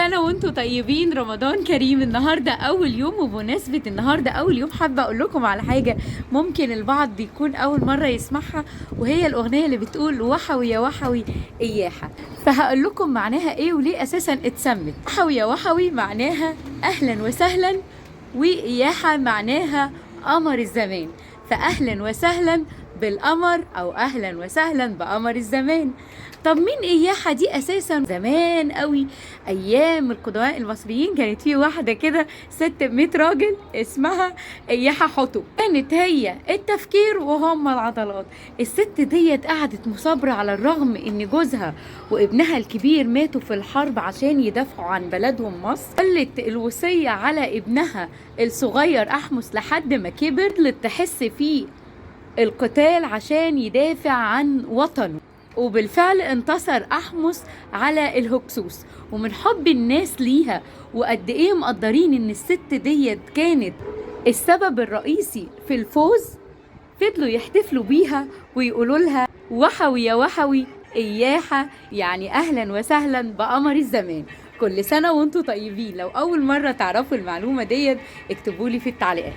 سنة وانتم طيبين، رمضان كريم. النهاردة أول يوم، وبمناسبة النهاردة أول يوم حابة أقول لكم على حاجة ممكن البعض يكون أول مرة يسمعها، وهي الأغنية اللي بتقول وحوي يا وحوي إياحة. فهقول لكم معناها إيه وليه أساسا اتسمت وحوي يا وحوي. معناها أهلا وسهلا، وإياحة معناها قمر الزمان. فأهلا وسهلا بالقمر، أو أهلا وسهلا بقمر الزمان. طب مين إياحة دي أساسا؟ زمان قوي أيام القدماء المصريين كانت في واحدة كده ست ب100 راجل اسمها إياحة حطب. كانت هي التفكير وهم العضلات. الست ديت قعدت مثابرة على الرغم إن جوزها وابنها الكبير ماتوا في الحرب عشان يدافعوا عن بلدهم مصر. خلت الوصية على ابنها الصغير أحمس لحد ما كبر لتحس فيه القتال عشان يدافع عن وطنه، وبالفعل انتصر أحمس على الهكسوس. ومن حب الناس ليها وقد ايه مقدرين ان الست ديت كانت السبب الرئيسي في الفوز، فضلوا يحتفلوا بيها ويقولوا لها وحوي يا وحوي إياحة، يعني أهلا وسهلا بقمر الزمان. كل سنة وانتوا طيبين. لو أول مرة تعرفوا المعلومة ديت اكتبولي في التعليقات.